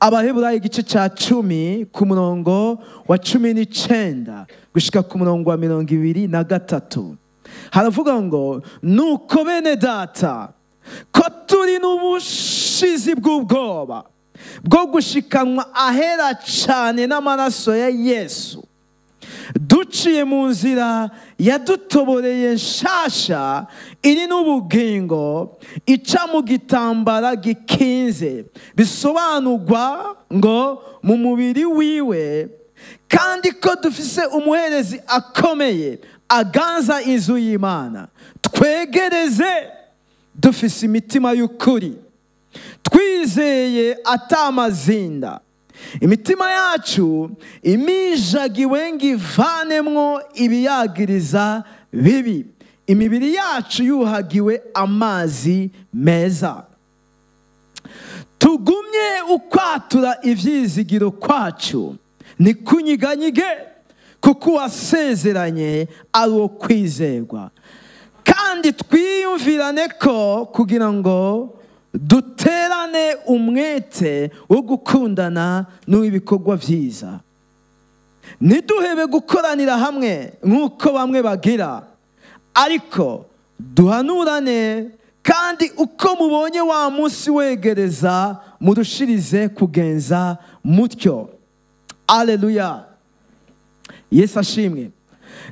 Abaheburayo igice cya 10 ku murongo wa 19 gushika ku murongo wa 23. Haravuga ngo nuko bene data ko turi n'ubushizi bw'ubwoba bwo gushikanwa ahera cyane n'amaraso ya Yesu, duciye mu nzira yadutoboreye nshasha iri n'ubugingo ica mu gitambara gikinze, bisobanurwa ngo mu mubiri wiwe, kandi ko dufise umuherezi akomeye aganza inzu y'Imana. Twegereze dufise imitima y'ukuri, twizeye atamazinda, imitima yacu imijagiwe ngivanemwo ibiyagiriza bibi, imibiri yacu yuhagiwe amazi meza. Tugumye ukwatura ivyizigiro kwacu nikunyiganyige, kuko wasezeranye ari uwo kwizerwa, kandi twiyumvirane ko kugira ngo duterane umwete wo gukundana n'uw'ibikorwa vyiza. Ntiduhebe gukoranira hamwe nk'uko bamwe bagira, ariko duhanurane, kandi uko mubonye wa munsi wegereza murushirize kugenza mutyo. Alleluya, Yesu ashimwe.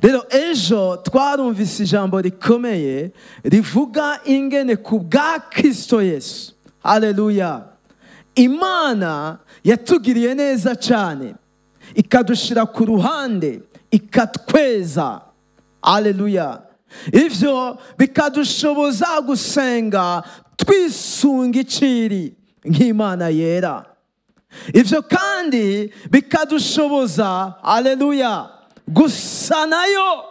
Rero ejo twarumvise ijambo rikomeye rivuga ingene ku bwa Kristo Yesu. Alleluya, Imana yatugiriye neza cyane, ikadushira ku ruhande, ikatweza. Alleluya, ivyo bikadushoboza gusenga twisunga iciri nk'Imana yera. Ivyo kandi bikadushoboza, alleluya, gusa nayo,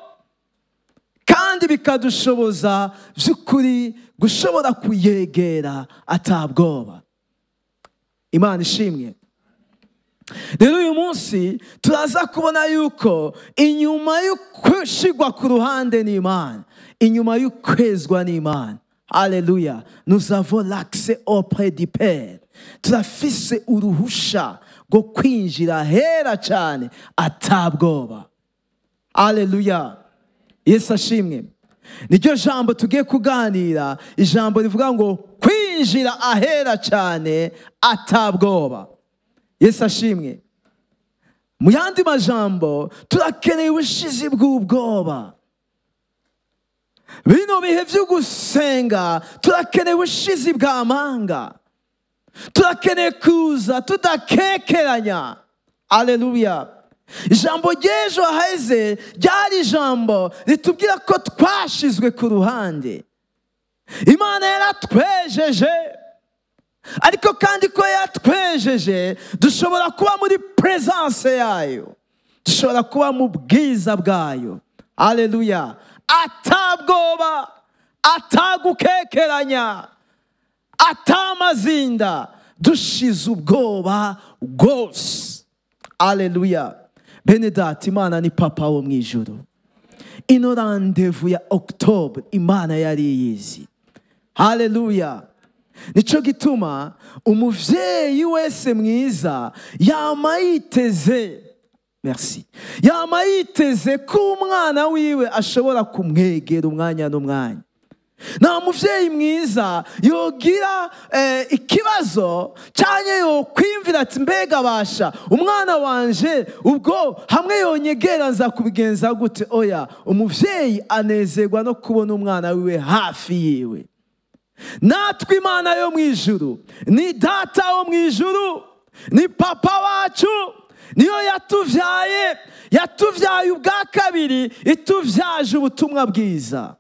kandi bikadushoboza by'ukuri gushobora kuyegera atabwoba. Imana ishimwe. Rero uyu munsi turaza kubona yuko inyuma yo gushigwa ku ruhande n'Imana, inyuma yo kwezwa n'Imana, alleluya, nous avons l'accès auprès du Père. Turafise uruhusha rwo kwinjira hera cyane atabwoba. Alleluya, Yesu ashimwe. Niryo jambo tugiye kuganira, ijambo rivuga ngo kwinjira ahera cyane atabwoba. Yesu ashimwe. Mu yandi majambo, turakeneye ubushizi bw'ubwoba. Bino bihe vyo gusenga turakeneye ubushizi bw'amanga, turakeneye kuza tudakekeranya. Alleluya. Ijambo ry'ejo haheze ryari ijambo ritubwira ko twashizwe ku ruhande. Imana yaratwejeje, ariko kandi ko yatwejeje dushobora kuba muri presence yayo, dushobora kuba mu bwiza bwayo. Alleluya, atabwoba, atagukekeranya, atamazinda, dushize ubwoba bwose. Alleluya. Bene data, Imana ni papa wo mu ijuru. Ino rendez-vous ya Octobre Imana yari yizi. Alleluya. Nico gituma umuvyeyi wese mwiza yama yiteze, merci, yama yiteze ko umwana wiwe ashobora kumwegera umwanya n'umwanya. Nta muvyeyi mwiza yogira ikibazo cyane yokwimvira ati mbega basha umwana wanje ubwo hamwe yonyegera nza kubigenza gute? Oya, umuvyeyi anezerwa no kubona umwana wiwe hafi yiwe. Natwe Imana yo mu ijuru ni data wo mu ijuru, ni papa wacu, niyo yatuvyaye, yatuvyaye ubwa kabiri, ituvyaje ubutumwa bwiza.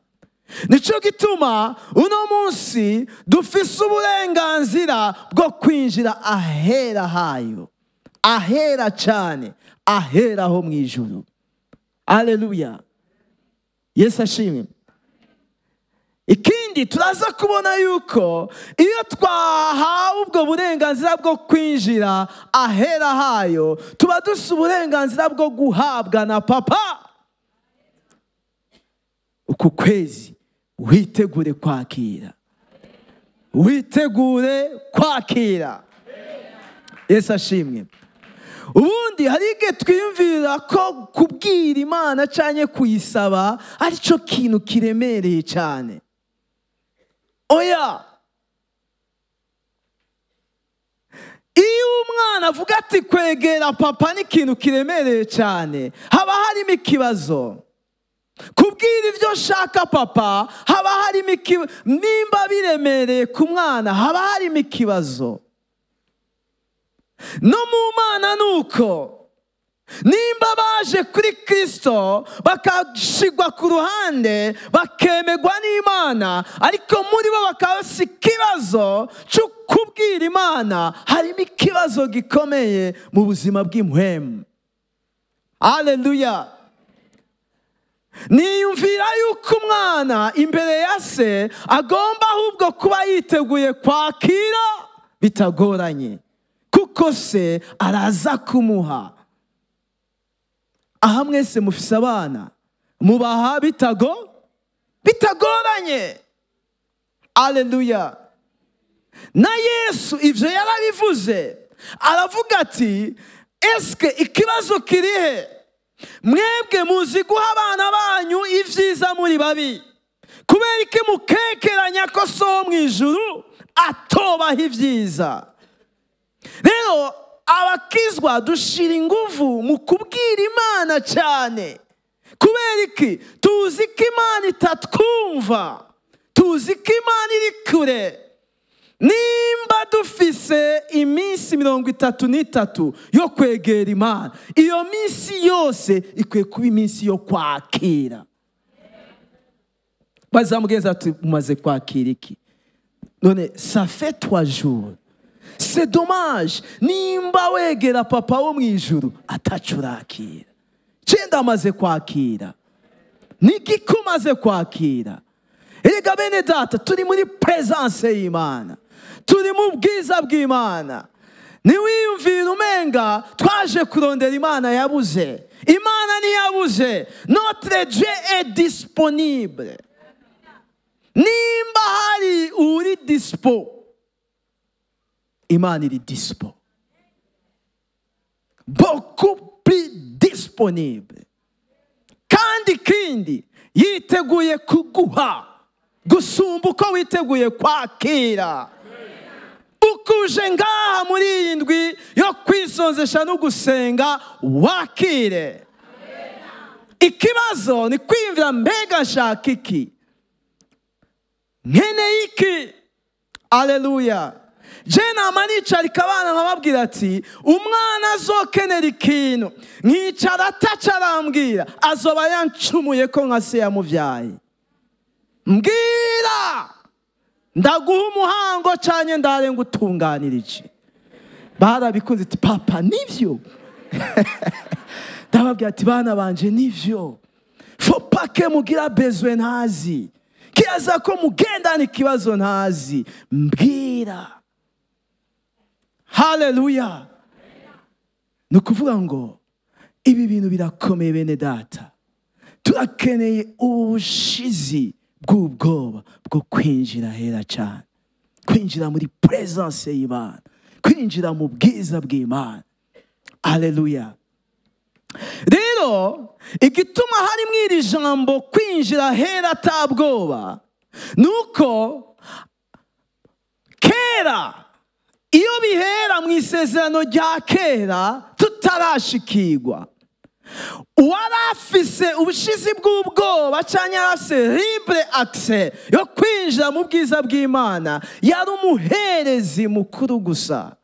Nico gituma uno munsi dufise uburenganzira bwo kwinjira ahera hayo, ahera cyane, ahera ho mu ijuru. Alleluya, Yesu ashimwe. Ikindi turaza kubona yuko iyo twahawe ubwo burenganzira bwo kwinjira ahera hayo, tuba dufise uburenganzira bwo guhabwa na papa. Uku kwezi witegure kwakira, witegure kwakira. Yesu ashimwe. Ubundi hari igihe twiyumvira ko kubwira Imana canke kuyisaba arico kintu kiremereye cyane. Oya, iyo umwana avuga ati kwegera papa ni ikintu kiremereye cyane, haba harimo ikibazo. Kubwira ibyo nshaka papa haba harimo ikibazo. Nimba biremereye ku mwana haba harimo ikibazo. No mu mana nuko nimba baje kuri Kristo bakashigwa ku ruhande bakemegwa n'Imana, ariko muri bo bakaba bafise ikibazo cyo kubwira Imana, harimo ikibazo gikomeye mu buzima bw'impwemu. Haleluya. Niyumvira yuko umwana imbere ya se agomba ahubwo kuba yiteguye kwakira bitagoranye, kuko se araza kumuha. Aha mwese mufise abana mubaha bitagoranye. Haleluya. Na Yesu ivyo yarabivuze, aravuga ati eske ikibazo kirihe? Mwebwe muzi guha abana banyu ivyiza muri babi, kubera iki mukekeranya ko so wo mw'ijuru atobaha ivyiza? Rero abakizwa dushira inguvu mu kubwira Imana cyane. Kubera iki? Tuzi ko Imana itatwumva, tuzi ko Imana iri kure. Nimba dufise iminsi 33 yo kwegera Imana, iyo minsi yose ikwiye kuba iminsi yo kwakira. Bazamugenza ati umaze kwakira iki? None ça fait 3 jours. C'est dommage. Nimba wegera papa wo mwijuru atacurakira. Cenda amaze kwakira. Niki kumaze kwakira. Erega bene data, turi muri presence y'Imana. Turi mu bwiza bw'Imana. Niwiyumvira umenga twaje kurondera Imana yabuze. Imana ntiyabuze. Notre Dieu est disponible. Nimba hari uri dispo, Imana iri dispo. Beaucoup plus disponible. Kandi kindi yiteguye kuguha gusumba uko witeguye kwakira. Ukuje ngaha muri iyi ndwi yo kwisonzesha no gusenga, wakire. Ikibazo ni kwiyumvira mbega nshaka iki, nkeneye iki. Haleluya. Je nama nicarika abana nkababwira ati umwana azokenera ikintu, nkicara ataca arambwira, azoba yancumuye ko nka se yamuvyaye. Mbwira ndaguha umuhango canye ndare ngutunganirije. Barabikunze ati papa nivyo. Ndababwira ati bana banje nivyo. Faut pas que mugira besoin ntazi, kiaza ko mugendana ikibazo ntazi, mbwira. Haleluya. Nukuvuga ngo ibi bintu birakomeye bene data. Turakeneye ubushizi bw'ubwoba bwo kwinjira hera cyane, kwinjira muri presence y'Imana, kwinjira mu bwiza bw'Imana. Haleluya. Rero igituma hari mw'iri jambo kwinjira hera atabwoba, nuko kera iyo bihera mu isezerano rya kera tutarashikirwa, uwarafise ubushizi bw'ubwoba canke yarafise libre accès yo kwinjira mu bwiza bw'Imana yari umuherezi mukuru gusa.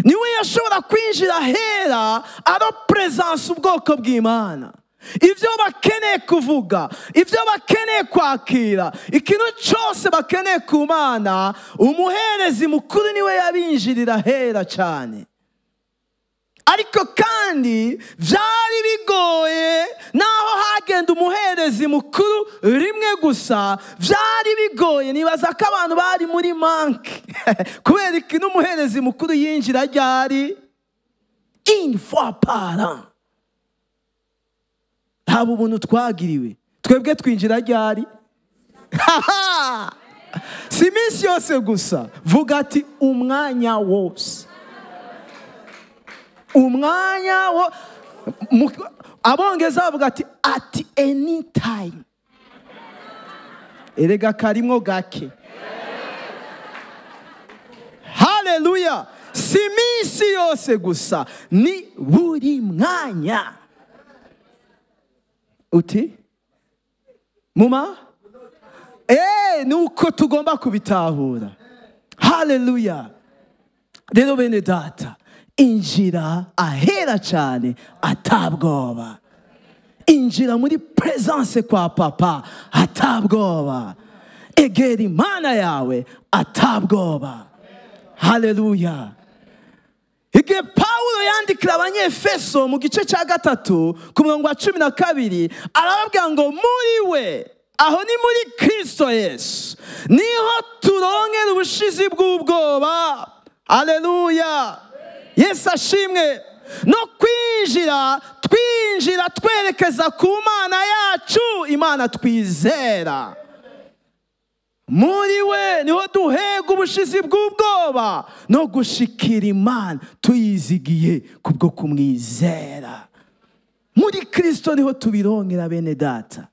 Niwe yashobora kwinjira hera aropresence ubwoko bw'Imana. Ivyo bakeneye kuvuga, ivyo bakeneye kwakira, ikintu cyose bakeneye ku Mana, umuherezi mukuru niwe yabinjirira hera cyane. Ariko kandi vyari bigoye, naho hagenda umuherezi mukuru rimwe gusa, vyari bigoye. Nibaza ko abantu bari muri manque kubera iki n'umuherezi mukuru yinjira ryari? Une fois par an. Haba ubuntu twagiriwe, twebwe twinjira ryari? Si iminsi yose gusa, vuga ati umwanya wose. Umwanya wo abongeza bavuga ati at any time. Erega karimwo gake. Haleluya. Si minsi yose gusa, ni buri mwanya. Uti muma nuko tugomba kubitahura. Haleluya. Rero bene data, injira ahera cyane atabwoba. Injira muri presence kwa papa atabwoba. Egera Imana yawe atabwoba. Haleluya. Igihe Pawulo yandikira Abanyefeso mu gice cya 3 ku murongo wa 12, arababwira ngo muri we, aho ni muri Kristo Yesu, niho turonkera ubushizi bw'ubwoba. Haleluya. Yesu ashimwe. No kwinjira, twinjira twerekeza ku Mana yacu, Imana twizera. Muri we niho duhega ubushizi bw'ubwoba no gushikira Imana tuyizigiye kubwo kumwizera. Muri Kristo niho tubironkera bene data.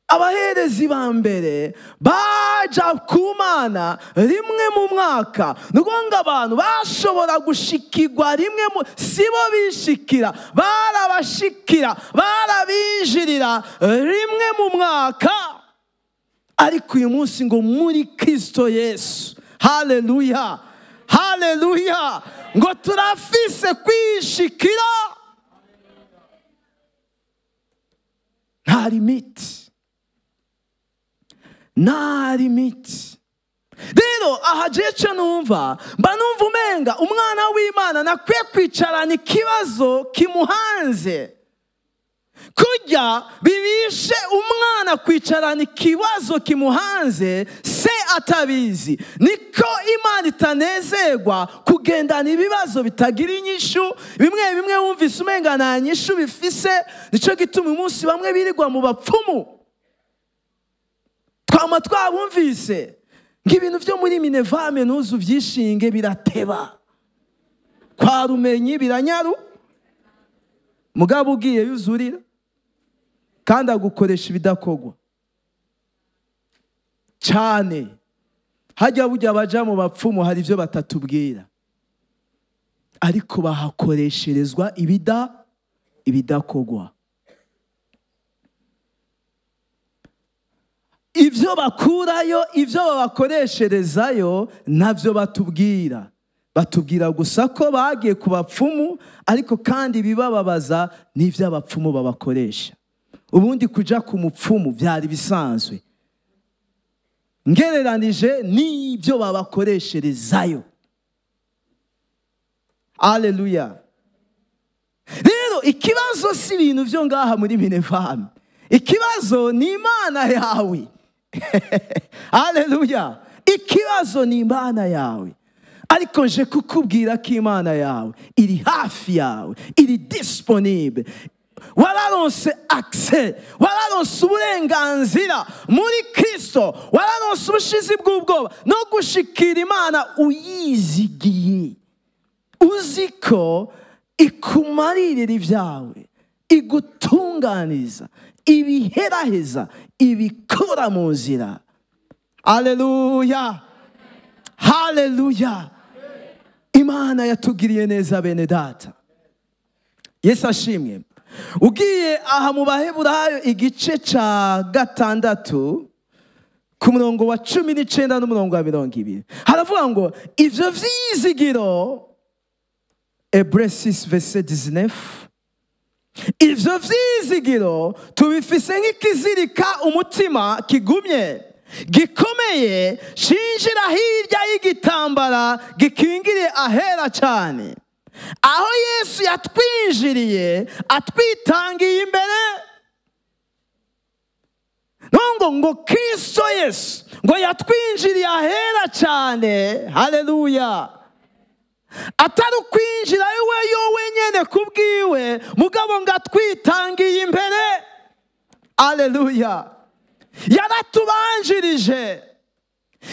Abaherezi ba mbere baja ku Mana rimwe mu mwaka. Nuko abantu bashobora gushikirwa rimwe mu, sibo bishikira, barabashikira, barabinjirira rimwe mu mwaka. Ariko uyu munsi ngo muri Kristo Yesu, haleluya, haleluya, ngo turafise kwishikira. Nta limite, nta limite. Rero aha jewe numva, mba numva umenga umwana w'Imana nakwiye kwicarana ikibazo kimuhanze. Kujya bibishe umwana kwicarana ikibazo kimuhanze se atabizi, niko Imana itanezerwa kugendana ibibazo bitagira inyishu. Bimwe bimwe wumvise umenga nta nyishu bifise. Nico gituma umunsi bamwe birirwa mu bapfumu. Twama twabumvise ng'ibintu byo muri Minevame ntuzu vyishinge birateba, kwa rumenyi biranyaru, mugabo ugiye yuzurira kandi agukoresha ibidakogwa cyane. Hajya bujya baja mu bapfumu hari ibyo batatubwira, ariko bahakoresherezwa ibidakogwa. Ibyo bakurayo, ibyo babakoresherezayo navyo batubwira. Batubwira gusa ko bagiye ku bapfumu, ariko kandi bibababaza n'ivyo abapfumu babakoresha. Ubundi kuja ku mupfumu byari bisanzwe, ngereranije n'ibyo babakoresherezayo. Haleluya. Rero ikibazo si ibintu byo ngaha muri Minevame, ikibazo ni Imana yawe. Haleluya. Ikibazo ni Imana yawe. Ariko nje kukubwira ko Imana yawe iri hafi yawe, iri disponible. Wararonse accès, wararonse uburenganzira muri Kristo, wararonse ubushizi bw'ubwoba no gushikira Imana uyizigiye, uzi ko ikumaririra ibyawe, igutunganiza, ibiheraheza, ibikora mu nzira. Haleluya, haleluya. Imana yatugiriye neza bene data. Yesu ashimwe. Ugiye aha mu Baheburayo igice ca 6 ku murongo wa 19 n'umurongo wa 20, haravuga ngo ivyo vyizigiro, Hébreux 6 verset 19, ivyo vyizigiro tubifise nk'ikizirika umutima kigumye gikomeye, cinjira hirya y'igitambara gikingiriye ahera cyane, aho Yesu yatwinjiriye atwitangiye imbere. Nongo ngo Kristo Yesu ngo yatwinjiriye ahera cyane. Haleluya. Atari kwinjira iwe yo wenyene kubwiwe, mugabo ngo atwitangiye imbere. Haleluya. Yaratubanjirije,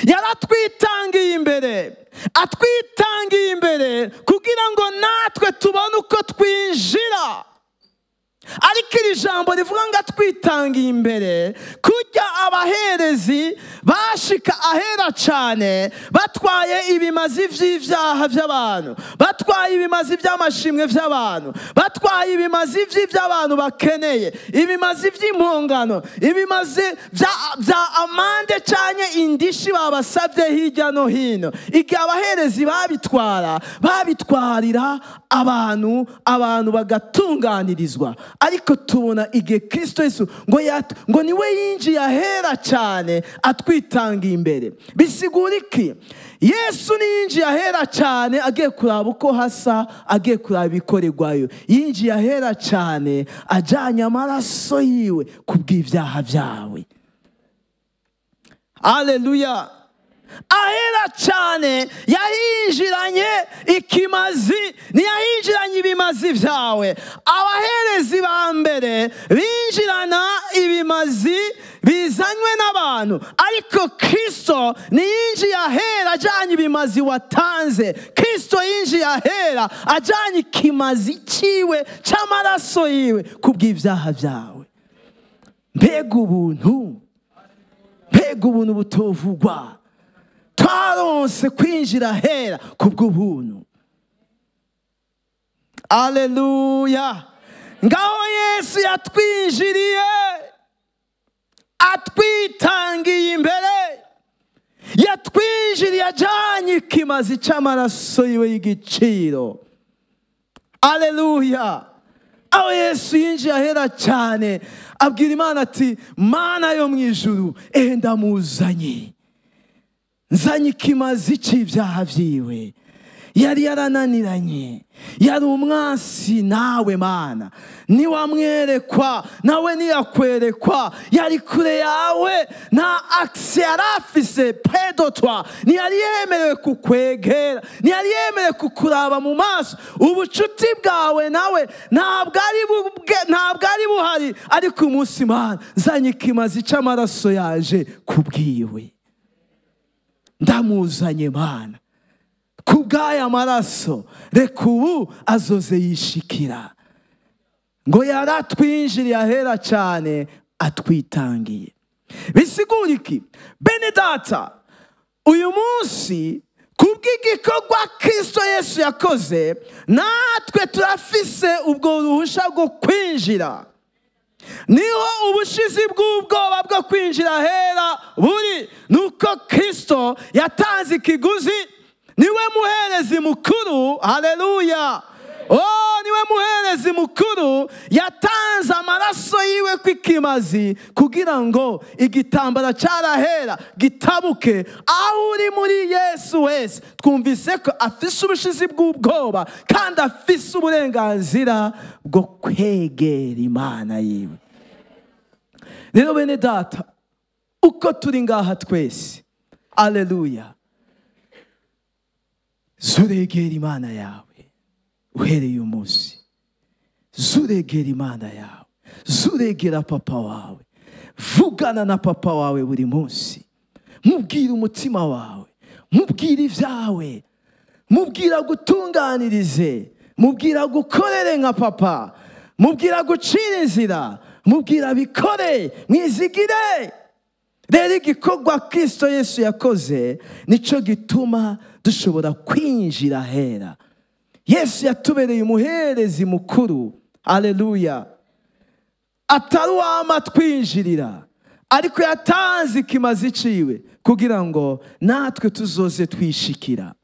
yaratwitangiye imbere, atwitangiye imbere kugira kugira ngo natwe tubone uko twinjira. Ariko iri jambo rivuga ngo atwitangiye imbere, kujya abaherezi bashika ahera cyane batwaye ibimazi by'ibyaha by'abantu, batwaye ibimazi by'amashimwe by'abantu, batwaye ibimazi by'abantu bakeneye, ibimazi by'impongano, ibimazi bya amande cyane indishi babasabye hirya no hino. Igihe abaherezi babitwara, babitwarira abantu, abantu bagatunganirizwa. Ariko tubona igihe Kristo Yesu ngo niwe yinjiye ahera cyane atwitangiye imbere. Bisigura iki? Yesu niyinjiye ahera cyane agiye kuraba uko hasa, agiye kuraba ibikorerwayo. Yinjiye ahera cyane ajyanye amaraso yiwe kubw'ibyaha byawe. Haleluya. Ahera cyane yahinjiranye ikimazi, ntiyahinjiranye ibimazi byawe. Abaherezi ba mbere binjirana ibimazi bizanywe n'abantu, ariko Kristo ntiyinjiye ahera ajyanye ibimazi watanze. Kristo yinjiye ahera ajyanye ikimazi cyiwe cy'amaraso yiwe kubw'ibyaha byawe. Mbega ubuntu, mbega ubuntu butovugwa. Twaronse kwinjira ahera kubw'ubuntu. Haleluya. Ngaho Yesu yatwinjiriye atwitangiye imbere, yatwinjiriye ajyanye ikimazi cy'amaraso yiwe y'igiciro. Haleluya. Aho Yesu yinjiye ahera cyane abwira Imana ati Mana yo mu ijuru, ndamuzanye, nzanye ikimazi cy'ibyaha byiwe. Yari yarananiranye, yari umwansi nawe Mana, niwamwerekwa nawe niyakwerekwa, yari kure yawe, nta akse yari afise pedotwa, ntiyari yemerewe kukwegera, ntiyari yemerewe kukuraba mu maso. Ubucuti bwawe nawe ntabwo ari buhari. Ariko umunsi Mana nzanye ikimazi cy'amaraso yaje kubwiwe, ndamuzanye Mana kubw'aya maraso, reka ubu azoze yishikira. Ngo yaratwinjiriye ahera cyane atwitangiye. Bisigura iki? Bene data, uyu munsi kubw'igikorwa Kristo Yesu yakoze, natwe turafise ubwo ruhusha bwo kwinjira. Niho ubushizi bw'ubwoba bwo kwinjira ahera buri, nuko Kristo yatanze ikiguzi. Niwe muherezi mukuru. Haleluya. Oh, niwe muherezi mukuru, yatanze amaraso yiwe kw'ikimazi kugira ngo igitambara cyarahera gitabuke. Aho uri muri Yesu wese, twumvise ko afise ubushizi bw'ubwoba kandi afise uburenganzira bwo kwegera Imana yiwe. Rero bene data, uko turi ngaha twese, haleluya, zuregera Imana yawe uhereye umunsi. Zuregera Imana yawe, zuregera papa wawe, vugana na papa wawe buri munsi, mubwira umutima wawe, mubwira ibyawe, mubwira gutunganirize, mubwira gukorere nka papa, mubwira gucira inzira, mubwira bikore, mwizigire. Rero igikorwa Kristo Yesu yakoze nico gituma dushobora kwinjira ahera. Yesu yatubereye umuherezi mukuru. Haleluya. Atari uwama twinjirira, ariko yatanze ikimazi ciwe kugira ngo natwe tuzoze twishikira.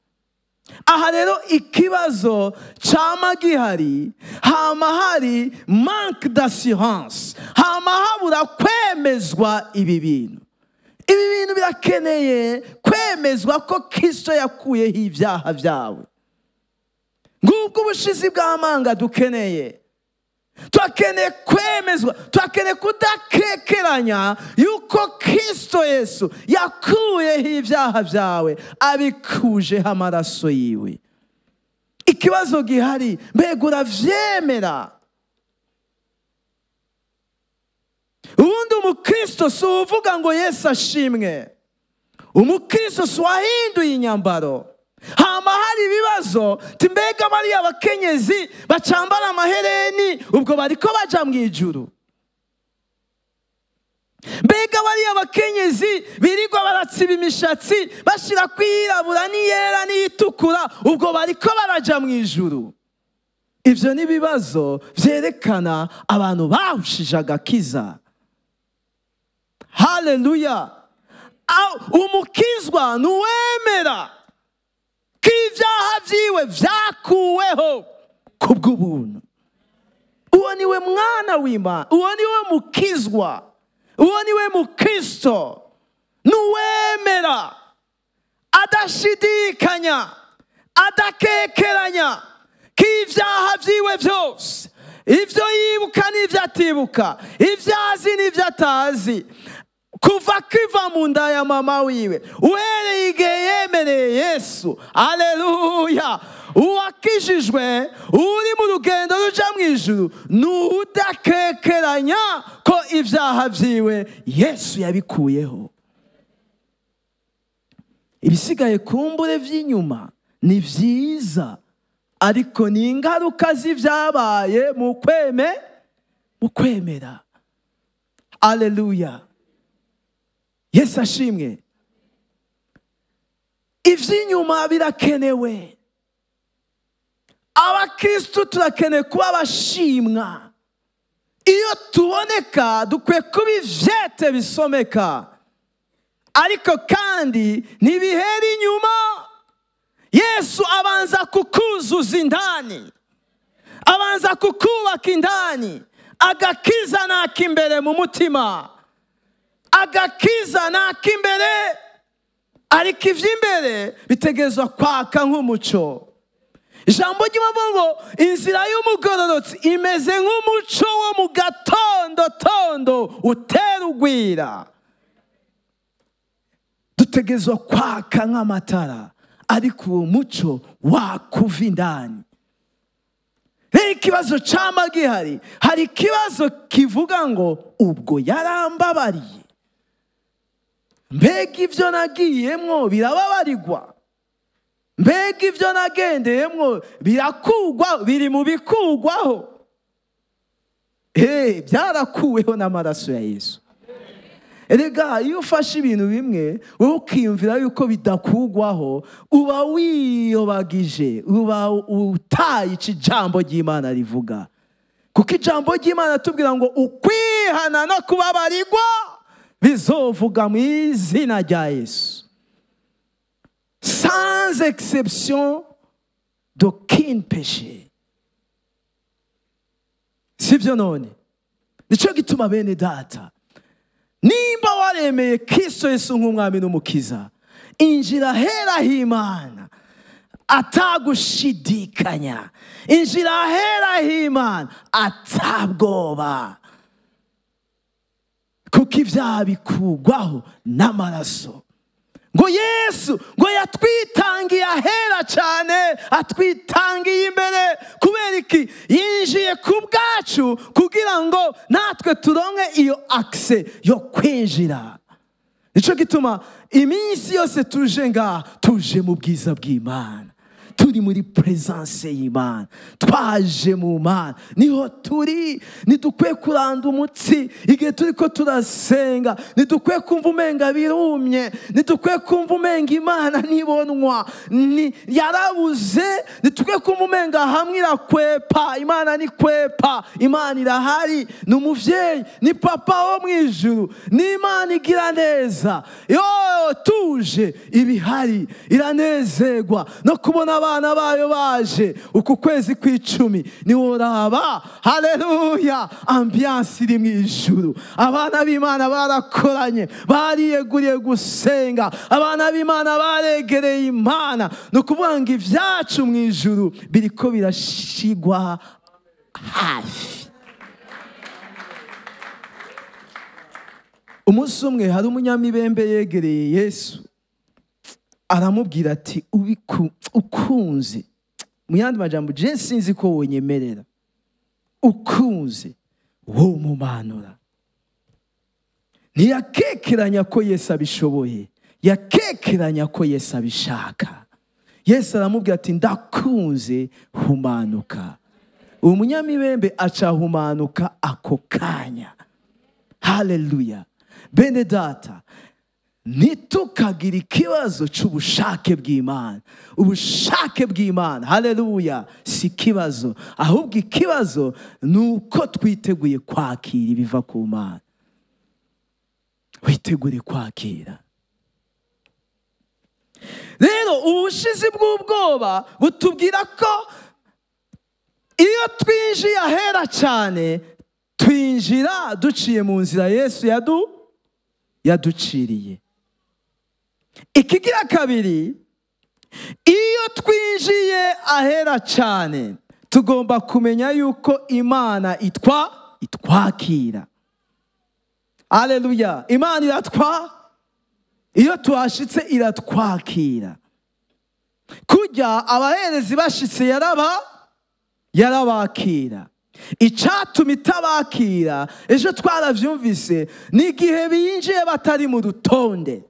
Aha rero ikibazo cama gihari, hama hari manque d'assurance, hama habura kwemezwa ibi bintu. Ibi bintu birakeneye kwemezwa ko Kristo yakuyeho ibyaha byawe. Ngubwo ubushizi bw'amanga dukeneye. Turakeneye kwemezwa, turakeneye kudakekeranya yuko Kristo Yesu yakuyeho ibyaha byawe abikujeho amaraso yiwe. Ikibazo gihari, mbega uravyemera? Ubundi umukristo si uvuga ngo Yesu ashimwe. Umukristo si uwahinduye inyambaro. Hama hari ibibazo timbega bariya abakenyezi bacambara amahereni ubwo bariko baja mu ijuru. Mbega bariya abakenyezi birirwa baratsiba imishatsi bashira kwirabura n'iyera n'iyitukura ubwo bariko baraja mu ijuru. Ivyo ni ibibazo vyerekana abantu bahushije agakiza. Haleluya. Umukizwa nuwemera ko ibyaha vyiwe vyakuweho kubw'ubuntu. Uwo niwe mwana w'Imana, uwo niwe mukizwa, uwo niwe mukristo, nuwemera adashidikanya, adakekeranya ko ibyaha vyiwe vyose, ivyo yibuka n'ivyo atibuka, ivyo azi n'ivyo atazi, kuva kiva mu nda ya mama wiwe uhereye igihe yemereye Yesu. Aleluya. Uwakijijwe uri mu rugendo ruja mu ijuru n'udakekeranya ko ibyaha vyiwe Yesu yabikuyeho. Ibisigaye kumbure vy'inyuma ni vyiza, ariko ni ingaruka z'ivyabaye mu kwemera. Aleluya. Yesu ashimwe. Ivy'inyuma birakenewe. Abakristo turakeneye kuba abashimwa. Iyo tuboneka dukwiye kuba ivyete bisomeka, ariko kandi ntibihera inyuma. Yesu abanza kukuzuza indani, abanza kukubaka indani. Agakiza nakimbere mu mutima, agakiza nakimbere, ariko ivy'imbere bitegerezwa kwaka nk'umuco. Ijambo ry'Imana ngo inzira y'umugororotsi imeze nk'umuco wo mu gatondo tondo utera ugwira. Dutegerezwa kwaka nk'amatara, ariko uwo muco wakuva indani. Rero ikibazo cama gihari, hari ikibazo kivuga ngo ubwo yarambabariye, mbega ivyo nagiyemwo birababarirwa, mbega ivyo nagendeyemwo birakugwa, biri mu bikugwaho. Byarakuweho n'amaraso ya Yesu. Erega iyo ufashe ibintu bimwe wowe ukiyumvira yuko bidakugwaho, uba wiyobagije, uba utaye ijambo ry'Imana rivuga. Kuko ijambo ry'Imana tubwira ngo ukwihana no kubabarirwa bizovuga mu izina rya Yesu, sans exception d'aucun péché. Sivyo none? Nico gituma bene data, nimba waremeye Kristo Yesu nk'umwami n'umukiza, injira hera h'Imana atagushidikanya, injira hera h'Imana atabwoba, kuko ivyaha bikugwaho n'amaraso. Ngo Yesu ngo yatwitangiye ahera cyane, atwitangiye imbere. Kubera iki? Yinjiye ku bwacu kugira ngo natwe turonke iyo accès yo kwinjira. Nico gituma iminsi yose tuje ngaha, tuje mu bwiza bw'Imana, turi muri presence y'Imana, twaje mu Mana, niho turi. Ntidukwiye kuranda umutsi igihe turiko turasenga, ntidukwiye kumva umenga birumye, ntidukwiye kumva umenga Imana ntibonwa, yarabuze, ntidukwiye kumva umenga hamwe irakwepa. Imana ni kwepa, Imana irahari, ni umuvyeyi, ni papa wo mu ijuru, ni Imana igira neza. Yo tuje ibihari, iranezerwa no kubona abana bayo baje. Uku kwezi kw'icumi niworaba, haleluya, ambiance iri mu ijuru. Abana b'Imana barakoranye, bariyeguriye gusenga, abana b'Imana baregereye Imana. Ni ukuvuga ngo ivyacu mu ijuru biriko birashigwa hafi. Umunsi umwe hari umunyamibembe yegereye Yesu, aramubwira ati ukunze, mu yandi majambo je sinzi ko wonyemerera, ukunze womumanura. Ntiyakekeranya ko Yesu abishoboye, yakekeranya ko Yesu abishaka, Yesu aramubwira ati ndakunze, humanuka. Uwo munyamibembe aca humanuka ako kanya. Haleluya. Bene data, ntitukagira ikibazo cy'ubushake bw'Imana. Ubushake bw'Imana, haleluya, si ikibazo, ahubwo ikibazo ni uko twiteguye kwakira ibiva ku Mana. Witegure kwakira. Rero ubushizi bw'ubwoba butubwira ko iyo twinjiye ahera cyane, twinjira duciye mu nzira Yesu yaduciriye. Ikigira kabiri, iyo twinjiye ahera cyane, tugomba kumenya yuko Imana itwakira. Haleluya. Imana iratwa, iyo tuhashitse iratwakira. Kujya abaherezi bashitse yarabakira. Icatuma itabakira, ejo twaravyumvise, ni igihe binjiye batari mu rutonde.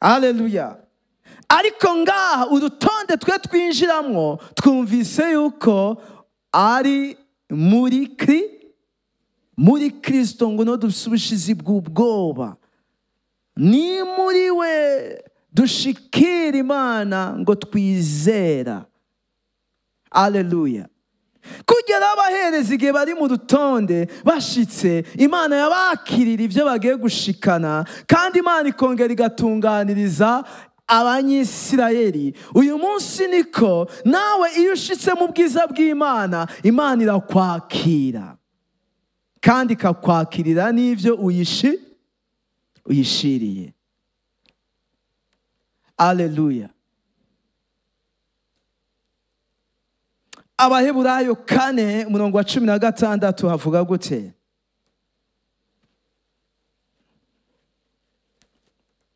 Haleluya. Ariko ngaha urutonde twe twinjiramwo, twumvise yuko ari muri Kristo ngo no dufise ubushizi bw'ubwoba. Ni muri we dushikira Imana ngo twizera. Haleluya. Kugera abahereza igihe bari mu rutonde bashitse, Imana yabakirira ibyo bagiye gushikana, kandi Imana ikongera igatunganiriza Abanyisirayeli. Uyu munsi niko nawe iyo ushitse mu bwiza bw'Imana, Imana irakwakira kandi ikakwakirira n'ivyo uyishiriye. Haleluya. Abaheburayo 4 umurongo wa 16 havuga gute?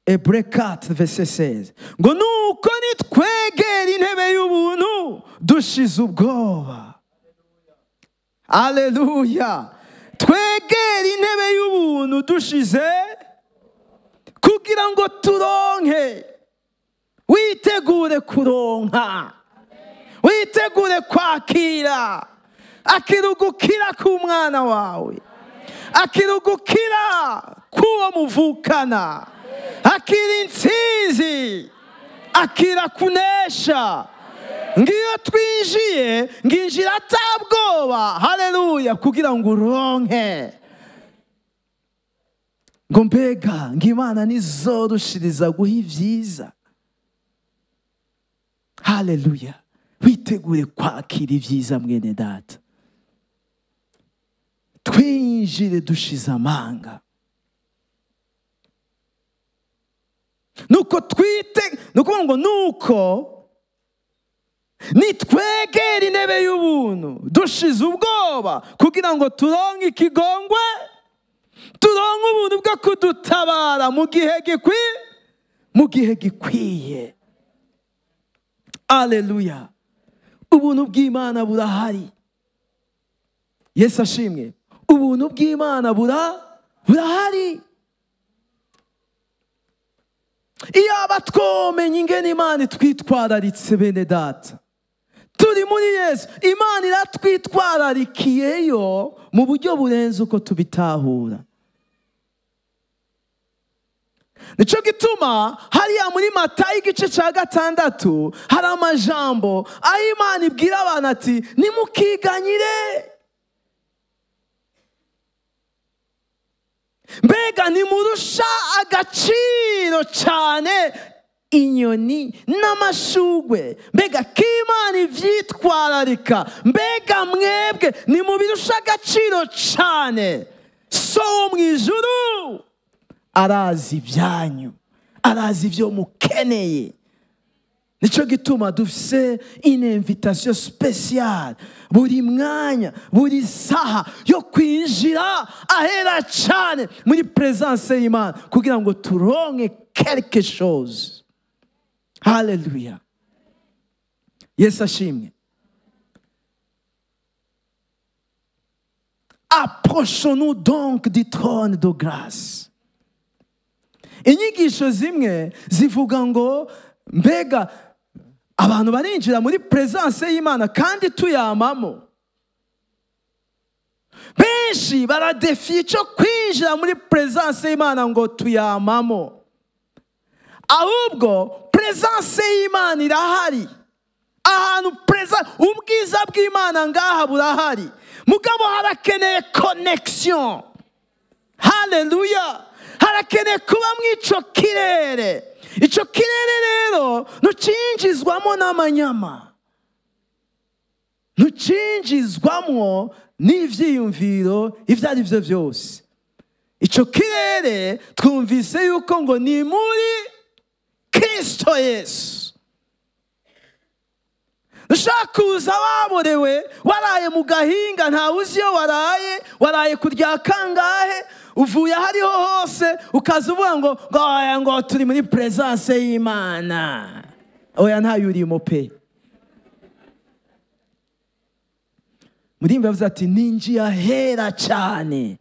Hébreux 4 verset 16. Ngo nuko nitwegera intebe y'ubuntu dushize ubwoba. Haleluya. Twegera intebe y'ubuntu dushize kugira ngo turonke. Witegure kuronka. Witegure kwakira. Akirugukira k'umwana wawe. Akirugukira k'uwo muvukana. Akira intsinzi. Akira kunesha. Ngiyo twinjiye, nginjira atabwoba. Haleluya, kugira ngo uronke. Ngo mbega ng'Imana nizorushiriza guha ivyiza. Haleluya. Witegure kwakira ivyiza mwene data. Twinjire dushize amanga. Nuko twite, nuko ngo nuko nitwegera intebe y'ubuntu dushize ubwoba kugira ngo turonke ikigongwe, turonke ubuntu bwo kudutabara mu gihe gikwiye, mu gihe gikwiye. Haleluya. Ubuntu bw'Imana burahari. Yesu ashimwe. Ubuntu bw'Imana burahari. Iyaba twomenya ingene Imana itwitwararitse bene data, turi muri Yesu, Imana iratwitwararikiyeyo mu buryo burenze uko tubitahura. Nico gituma hariya muri Matayo igice ca 6 hari amajambo aho Imana ibwira abantu ati nimukiganyire. Mbega nimurusha agaciro cyane inyoni n'amashugwe. Mbega k'Imana ivyitwararika. Mbega mwebwe nimubirusha agaciro cyane. So wo mw'ijuru arazi ibyanyu, arazi ibyo mukeneye. Nico gituma dufise une invitation spéciale buri mwanya, buri saha yo kwinjira ahera cyane muri présence y'Imana kugira ngo turonke quelque chose. Haleluya. Yesu ashimwe. Approchons-nous donc du trône de grâce. Inyigisho zimwe zivuga ngo mbega Abantu barinjira muri presence y'Imana kandi tuyamamo. Benshi baradefiye icyo kwinjira muri presence y'Imana ngo tuyamamo. Ahubwo presence y'Imana irahari. Ahantu presence, ubwiza bw'Imana ngaha burahari. Mugabo harakeneye connection. Haleluya. Harakeneye kuba mw'ico kirere. Ico kirere rero ntucinjizwamo n'amanyama, ntucinjizwamo n'ivyiyumviro ivyo ari vyo vyose. Ico kirere twumvise yuko ngo ni muri Kristo Yesu. Ushaka kuza waborewe, waraye mu gahinga, ntawe uzi iyo waraye, waraye kurya kangahe, uvuye ahariho hose ukaza uvuga ngo ngo turi muri presence y'Imana. Oya, ntayo urimo pe. Murimba yavuze ati ninjiye ahera cyane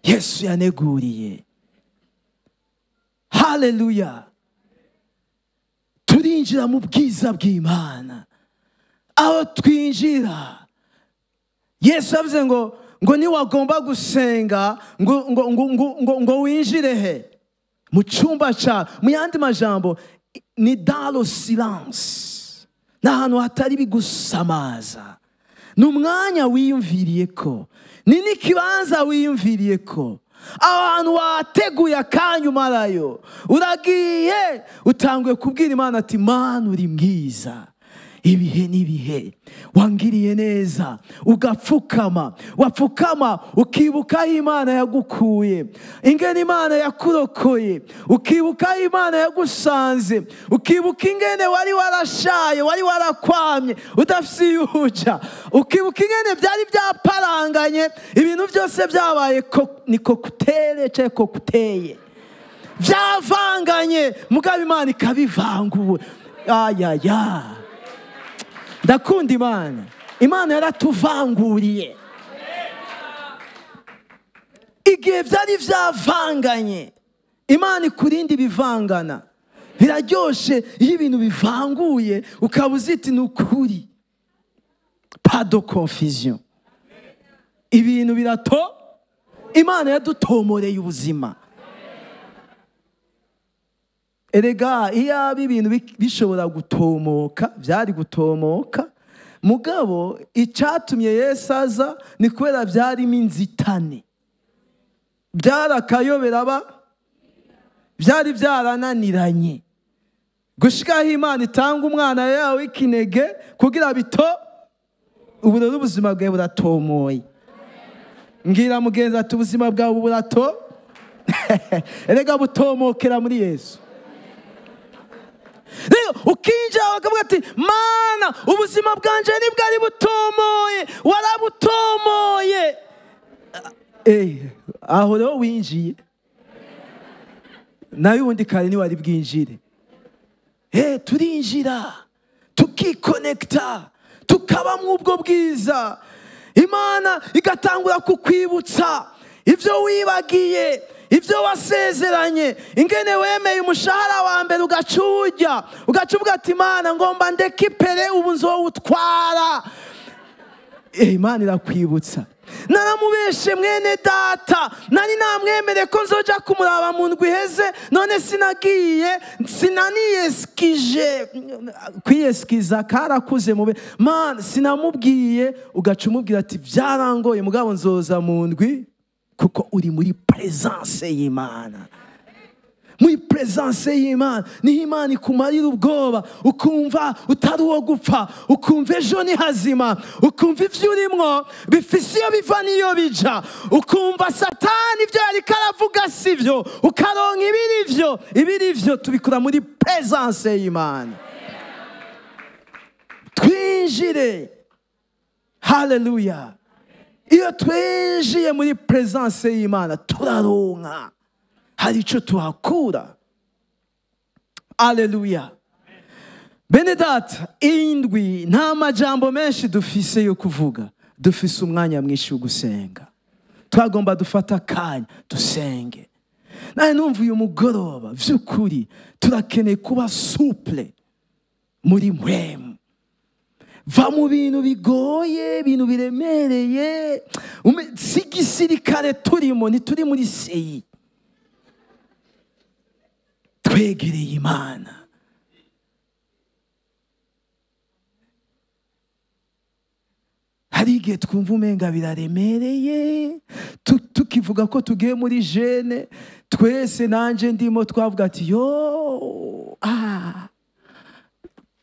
Yesu yaneguriye. Haleluya. Turinjira mu bwiza bw'Imana. Aho twinjira, Yesu yavuze ngo niwagomba gusenga ngo ngo ngo ngo ngo winjire he mu cyumba cya, mu yandi majambo ni dans le silence, n'ahantu hatari bigusamaza, ni umwanya wiyumviriye ko, ni n'ikibanza wiyumviriye ko, ahantu wateguye akanya umarayo, uragiye utanguye kubwira Imana ati Mana uri mwiza, ibihe n'ibihe wangiriye neza. Ugapfukama, wapfukama ukibuka aho Imana yagukuye, ingene Imana yakurokoye, ukibuka aho Imana yagusanze, ukibuka ingene wari warashaye, wari warakwamye udafise iyo uja, ukibuka ingene byari byaparanganye, ibintu byose byabaye ni kokutere cyangwa kokuteye, byavanganye, mugabo Imana ikabivangura. Ayaya, ndakunda Imana. Imana yaratuvanguriye. Igihe byari byavanganye, Imana ikurinda ibivangana. Biraryoshe iyo ibintu bivanguye ukaba uziti ni ukuri, pas de confusion. Ibintu birato, Imana yadutomoreye ubuzima. Erega iyo ibintu bishobora gutomoka, byari gutomoka. Mugabo icyatumye Yesu aza ni kubera byarimo inzitane, byarakayobera, byari byarananiranye, gushikaho Imana itanga umwana yawe w'ikinege kugira bito. Ubu rero ubuzima bwawe buratomoye. Mbwira mugenzi ati ubuzima bwawe burato. Erega butomokera muri Yesu. Rero ukinjira bakavuga ati Mana ubuzima bwanje nibwari butomoye, warabutomoye. Aho rero winjiye, nayo ubundi kare ntiwari bwinjire. Turinjira tukikonekta, tukaba mu ubwo bwiza. Imana igatangura kukwibutsa ibyo wibagiye, ibyo wasezeranye, ingene wemeye umushahara wa mbere ugaca ujya, ugaca uvuga ati Imana ngomba ndeke ipere ubu nzowutwara. Imana irakwibutsa. Naramubeshe mwene data, nari namwemere ko nzoja kumuraba mu ndwi iheze, none sinagiye, sinaniyeskije. Kwiyesikiza karakuze mube. Man, sinamubwiye, ugaca umubwira ati byarangoye mugabo nzoza mu ndwi, kuko uri muri presence y'Imana. Muri presence y'Imana niho Imana ikumarira ubwoba, ukumva utari uwo gupfa, ukumva ejo ni hazima, ukumva ivyo urimwo bifise iyo biva n'iyo bija, ukumva Satani ibyo yariko aravuga sivyo, ukaronka ibiri vyo. Ibiri vyo tubikura muri presence y'Imana. Twinjire. Haleluya. Iyo twinjiye muri presence y'Imana turaronka, hari icyo tuhakura. Aleluya. Bene data, indwi nta majambo menshi dufise yo kuvuga, dufise umwanya mwinshi wo gusenga. Twagomba dufata akanya dusenge. Nawe numva uyu mugoroba vy'ukuri turakeneye kuba souple, Muri mpwemu. Va mu bintu bigoye, ibintu biremereye. Si gisirikare turimo, ntituri muri seyi. Twegereye Imana. Hari igihe twumva umenga biraremereye, tukivuga ko tugiye muri jene, twese nanje ndimo twavuga ati yo,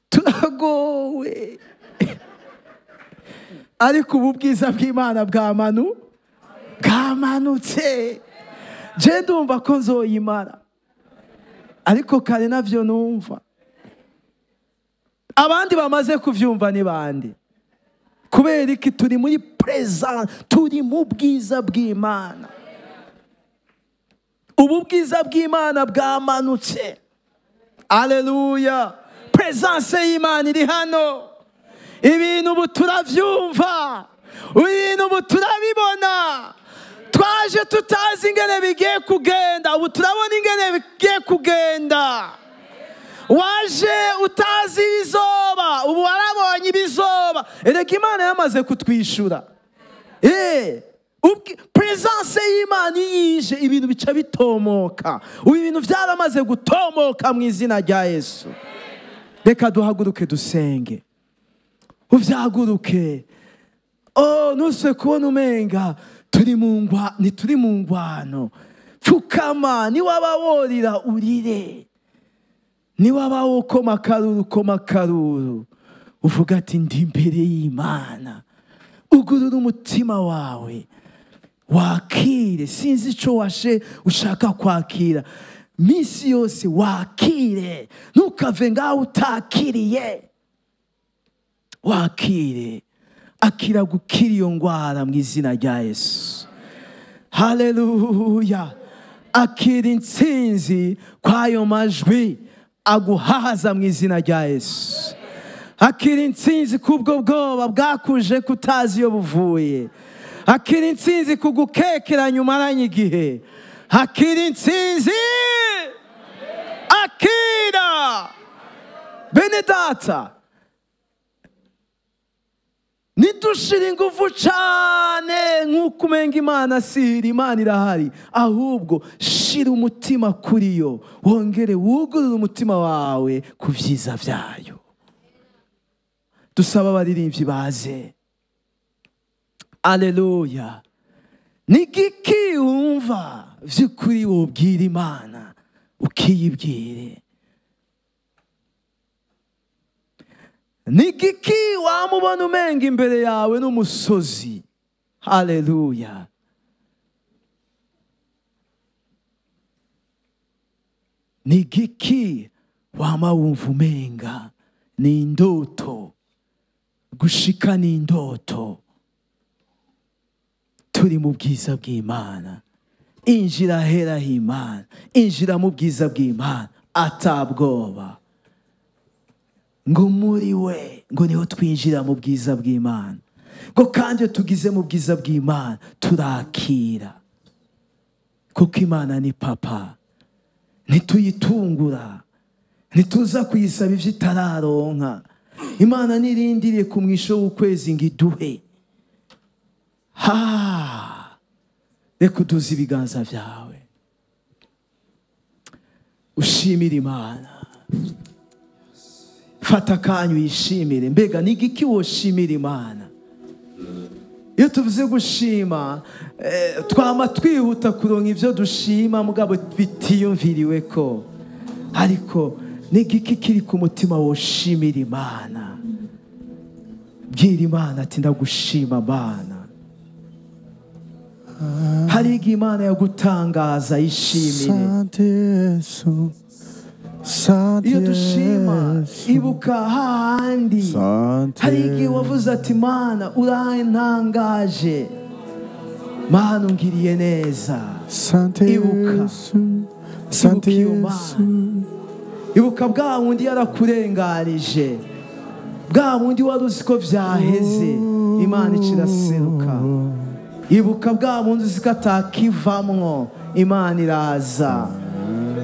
turagowe. Ariko ubu bwiza bw'Imana bwamanutse. Je ndumva ko nzoyimara, ariko kare navyo numva. Abandi bamaze kuvyumva ni bande? Kubera iki? Turi muri present, turi mu bwiza bw'Imana. Ubu bwiza bw'Imana bwamanutse. Haleluya. Presence y'Imana iri hano. Ibintu ubu turavyumva, ibintu ubu turabibona. Twaje tutazi ingene bigiye kugenda, ubu turabona ingene bigiye kugenda. Waje utazi ibizoba, ubu warabonye ibizoba. Erega Imana yamaze kutwishura. Presence y'Imana yije, ibintu bica bitomoka. Ubu ibintu byaramaze gutomoka mu izina rya Yesu. Reka duhaguruke dusenge. Uvyaguruke. Oh, nuse kubona umenga turi mu ngwa, ntituri mu ngwano. Pfukama, niwaba worira urire. Niwaba wokoma akaruru, koma akaruru. Uvuga ati ndi imbere y'Imana. Ugurura umutima wawe, wakire. Sinzi ico washe ushaka kwakira. Misi yose wakire, ntukave ngaho utakiriye. Wakire, akira gukira iyo ngwara mu izina rya Yesu. Haleluya. Akira intsinzi kwayo majwi aguhaza mu izina rya Yesu. Akira intsinzi kubwo bwoba bwakuje kutazi iyo buvuye. Akira intsinzi kugukekeranya umaranye igihe. Akira intsinzi. Akira. Bene data, nidushira ingufu cane nk'uko umenga Imana sihiri, Imana irahari. Ahubwo shira umutima kuri yo, wongere wugurure umutima wawe ku vyiza vyayo. Dusaba abaririmbyi baze. Aleluya. Nigiki wumva vy'ukuri wobwira Imana, ukiyibwire. Nigiki wamubona umenga imbere yawe n'umusozi. Haleluya. Nigiki wama wumva umenga ni indoto, gushika ni indoto. Turi mu bwiza bw'Imana. Injira hera h'Imana, injira mu bwiza bw'Imana atabwoba. Ngo muri we ngo niho twinjira mu bwiza bw'Imana. Ngo kandi iyo tugize mu bwiza bw'Imana turakira, kuko Imana ni papa. Ntituyitungura, ntituza kuyisaba ivyo itararonka. Imana nirindiriye ku mwisho w'ukwezi ngo iduhe. Ha, reka uduze ibiganza vyawe, ushimire Imana. Fata akanya uyishimire. Mbega ni igiki woshimira Imana? Iyo tuvuze gushima, twama twihuta kuronka ivyo dushima mugabo bitiyumviriwe ko. Ariko ni igiki kiri ku mutima woshimira Imana? Bwira Imana ati ndagushima Mana. Hari igihe Imana yagutangaza, ishimire. Iyo dushima, ibuka hahandi. Hari igihe wavuze ati Mana urantangaje, Mana ungiriye neza. Ibuka, ibuka iyo Mana. Ibuka bwa wundi yarakurenganije, bwa wundi wari uzi ko vyaheze, Imana iciraseruka. Ibuka bwa wundi uzi ko atakivamwo, Imana iraza.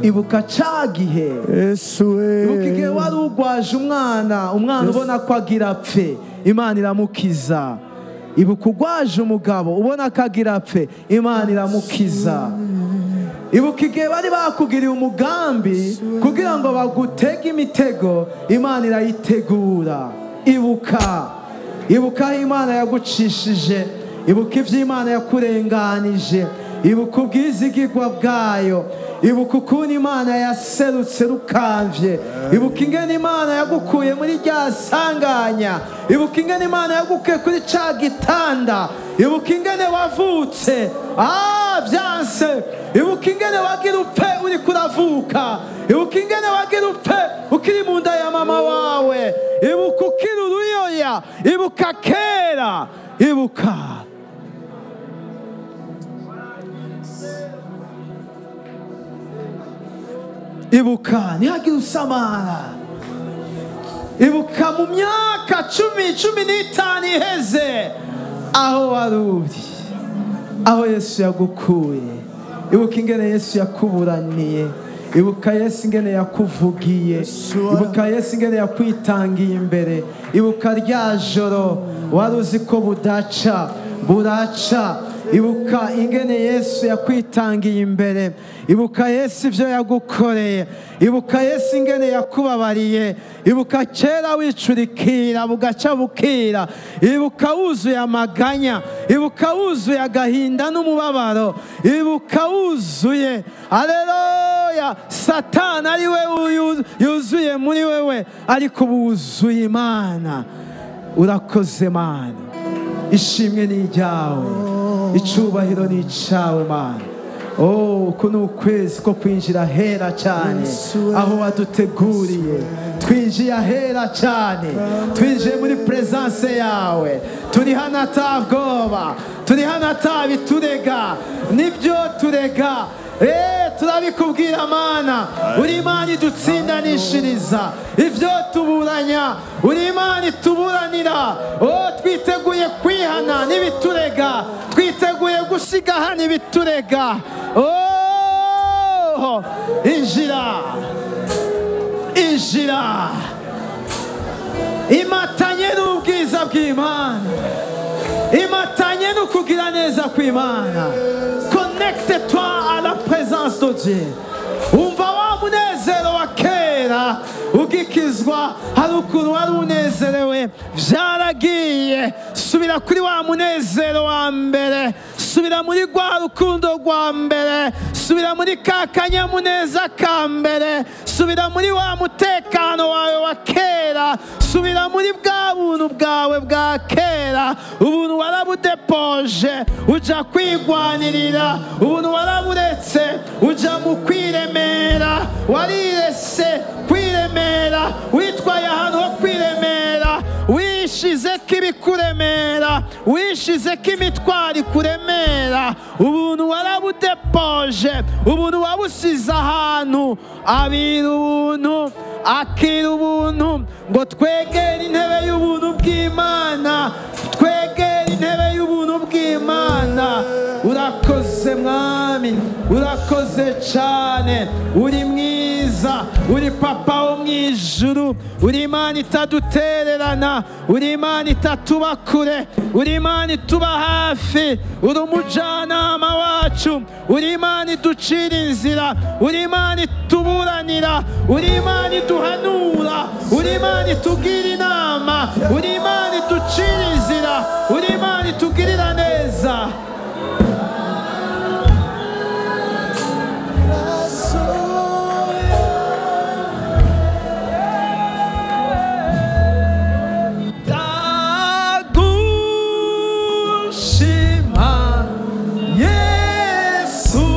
Ibuka ca gihe, ibuka igihe wari ugwaje umwana, umwana ubona ko agira apfe, Imana iramukiza. Ibuka ugwaje umugabo ubona ko agira apfe, Imana iramukiza. Ibuka igihe bari bakugiriye umugambi kugira ngo bagutege imitego, Imana irayitegura. Ibuka, ibuka aho Imana yagucishije, ibuka ivyo Imana yakurenganije, ibuka ubwizigirwa bwayo, ibuka ukuntu Imana yaserutse rukamvye, ibuka ingene Imana yagukuye muri rya sanganya, ibuka ingene Imana yagukuye kuri ca gitanda, ibuka ingene wavutse byanse, ibuka ingene wagira upfe uriko uravuka, ibuka ingene wagira upfe ukiri mu nda ya mama wawe, ibuka ukiri uruyoya, ibuka kera, ibuka. Ibuka ntihagire usamara. Ibuka mu myaka 10, 15 iheze aho wari uri, aho Yesu yagukuye. Ibuka ingene Yesu yakuburaniye, ibuka Yesu ingene yakuvugiye, ibuka Yesu ingene yakwitangiye imbere, ibuka rya joro wari uzi ko budaca, buraca. Ibuka ingene Yesu yakwitangiye imbere, ibuka Yesu ivyo yagukoreye, ibuka Yesu ingene yakubabariye, ibuka kera wicurikira bugaca bukira, ibuka wuzuye amaganya, ibuka wuzuye agahinda n'umubabaro, ibuka wuzuye, aleluya, Satani ari we yuzuye muri wewe, ariko wuzuye Imana. Urakoze Mana, ishimwe ni iryawe, icubahiro ni icawe Mana. Oh, uku ni ukwezi ko kwinjira hera cyane, aho waduteguriye. Twinjiye ahera cyane, twinjiye muri presence yawe. Turi hano ata bwoba, turi hano ata biturega, nibyo turega. Turabikubwira Mana, uri Imana idutsindanishiriza ivyo tuburanya, uri Imana ituburanira. Oh, twiteguye kwihana n'ibiturega, twiteguye gusiga hano ibiturega. Oh, injira, injira, imatanye n'ubwiza bw'Imana, imatanye n'ukugira neza kw'Imana. Connecte-toi à la présence de Dieu. Umva wa munezero wa kera ugikizwa, hari ukuntu wari unezerewe, vyaragiye. Subira kuri wa munezero wa mbere, subira muri rwa rukundo rwa mbere, subira muri ka kanyamuneza ka mbere, subira muri wa mutekano wawe wa kera, subira muri bwa buntu bwawe bwa kera. Ubuntu warabudepoje uja kwigwanirira, ubuntu waraburetse uja mu kwiremera, warirese kwiremera, witwaye ahantu ho kwiremera, wishize ibikuremera, wishize ko imitwaro ikuremera. Ubuntu warabudepoje, ubuntu wabusize ahantu. Abira ubuntu, akira ubuntu, ngo twegere intebe y'ubuntu bw'Imana, twegere intebe y'ubuntu bw'Imana. Urakoze Mwami, urakoze cyane, uri mwiza, uri papa wo mu ijuru, uri Imana itadutererana, uri Imana itatuba kure, uri Imana ituba hafi, uri umujyanama wacu, uri Imana iducira inzira, uri Imana ituburanira, uri Imana iduhanura, uri Imana itugira inama, uri Imana iducira inzira, uri Imana itugirira neza. Ndagushima Yesu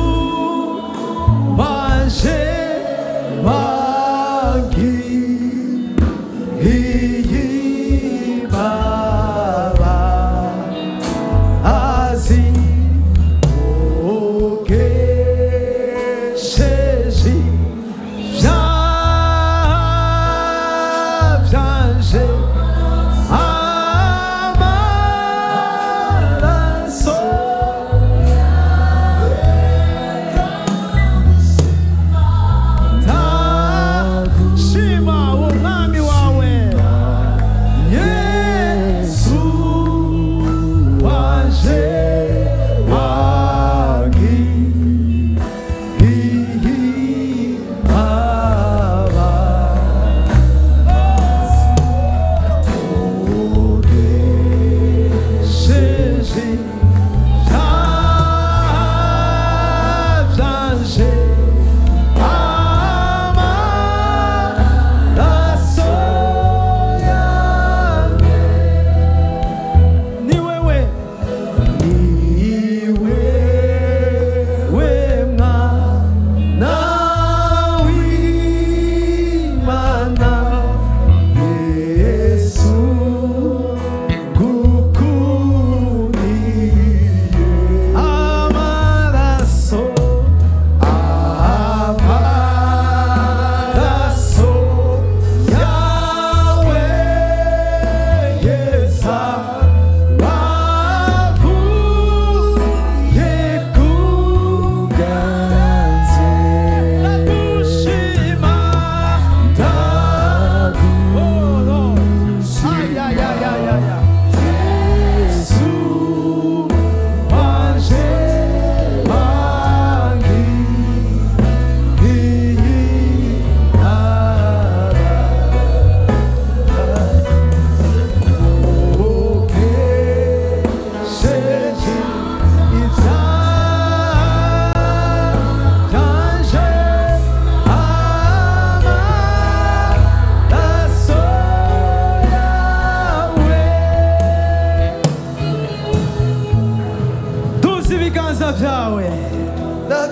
waje wangiriye imbabazi.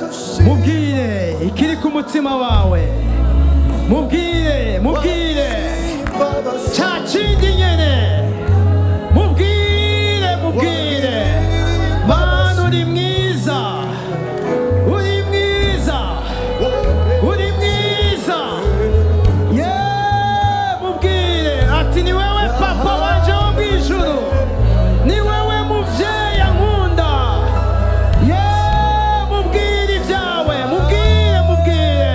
Mubwire ikiri ku mutima wawe, mubwire, mubwire cya kindi nyene, mubwire, mubwire. Mana uri mwiza, uri mwiza, uri mwiza. Ye, mubwire ati ni wewe papa wanje wo mw'ijuru, ni wewe muvyeyi ankunda. Ye, mubwire ibyawe, mubwire, mubwire,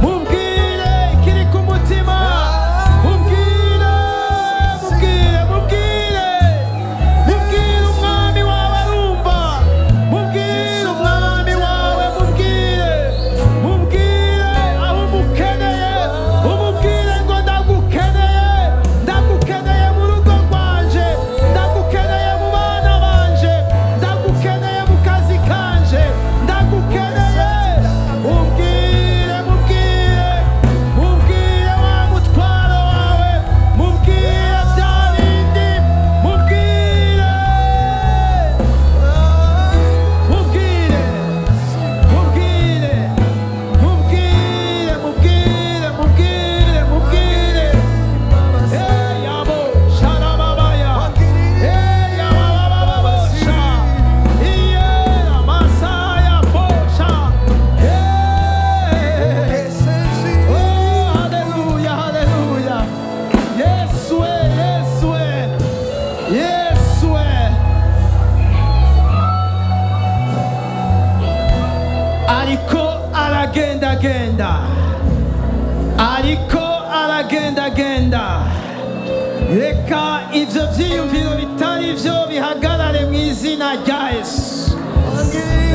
mubwire ikiri ku mutima, mubwire, mubwire, mubwire, mubwire umwami wawe arumva, mubwire umwami wawe, mubwire, mubwire aho umukeneye, umubwire ngo ndagukeneye, ndagukeneye mu rugo rwanje, ndagukeneye mu bana banje, ndagukeneye mu kazi kanje, ndagukeneye. Mubwire, mubwire, mubwire wa mutwaro wawe, mubwire bya bindi, mubwire, mubwire, mubwire, mubwire, mubwire, mubwire, mubwire. Hey, yabo, sharababaya. Hey, yababababosha. Iye, masaya, bosha. Hey. Oh, hallelujah, hallelujah. Yesu, Yesu, Yesu. Ariko aragendagenda, ariko aragendagenda. Reka ivyo vyiyumviro bitari vyo bihagarare mu izina rya Yesu.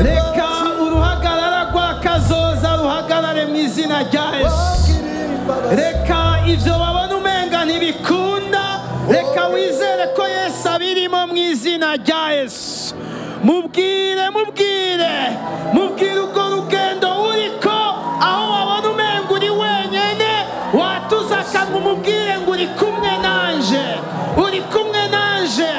Reka uruhagarara rw'akazoza ruhagarare mu izina rya Yesu. Reka ivyo babona umenga ntibikunda, reka wizere ko Yesu abirimo mu izina rya Yesu. Mubwire, mubwire, mubwire urwo rugendo uriko, aho wabona umenga uri wenyene, watuza akanwa umubwire ngo uri kumwe nanje, uri kumwe nanje.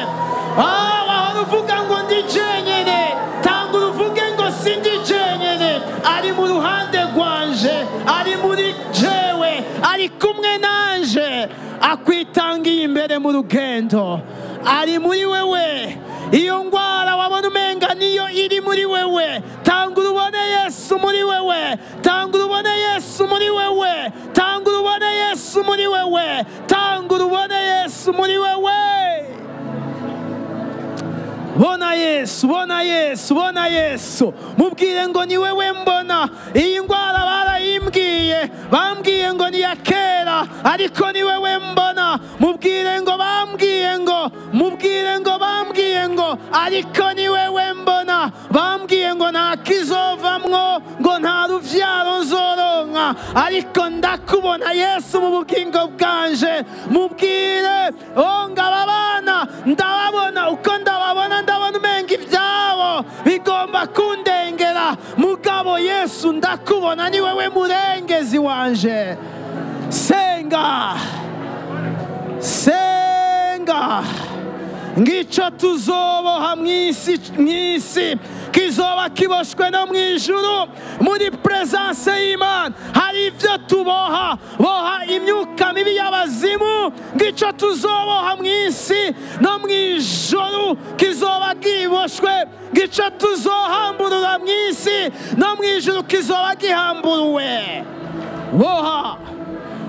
Ah, wahora uvuga ngo ndi jenyene, tanga uruvuge ngo sindi jenyene, ari mu ruhande rwanje, ari muri jewe, ari kumwe nanje, akwitangiye imbere mu rugendo, ari muri wewe. Iyo ngwara wabona umenga niyo iri muri wewe, tanga urubone Yesu muri wewe, tanga urubone Yesu muri wewe, tanga urubone Yesu muri wewe, tanga urubone Yesu muri wewe. Bona Yesu, bona Yesu, bona Yesu. Mubwire ngo ni wewe mbona. Iyi ngwara barayimbwiye, bambwiye ngo ni iya kera, ariko ni wewe mbona. Mubwire ngo bambwiye ngo, mubwire ngo bambwiye ngo, ariko ni wewe mbona. Bambwiye ngo nta kizovamwo, ngo nta ruvyaro nzoronka, ariko ndakubona Yesu mu bugingo bwanje. Mubwire, oh, ngaba bana ndababona, uko ndababona ndabona umenga ibyabo bigomba kundengera, mugabo Yesu ndakubona, ni wewe murengezi wanje. Senga, senga, ngico tuzoboha mw'isi, mw'isi kizoba kiboshwe no mw'ijuru. Muri presence y'Imana hari ivyo tuboha, boha imyuka mibi y'abazimu. Ngico tuzoboha mw'isi no mw'ijuru kizoba kiboshwe, ngico tuzohamburura mw'isi no mw'ijuru kizoba gihamburuwe. Boha,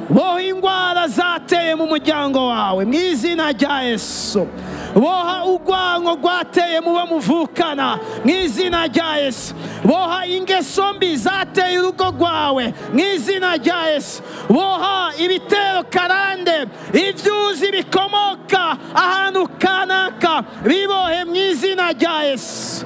boha ingwara zateye mu muryango wawe mu izina rya Yesu. Boha urwango rwateye mu bo muvukana mu izina rya Yesu. Boha ingeso mbi zateye urugo rwawe mu izina rya Yesu. Boha ibitero karande, ivyuzi bikomoka ahantu kanaka, bibohe mu izina rya Yesu.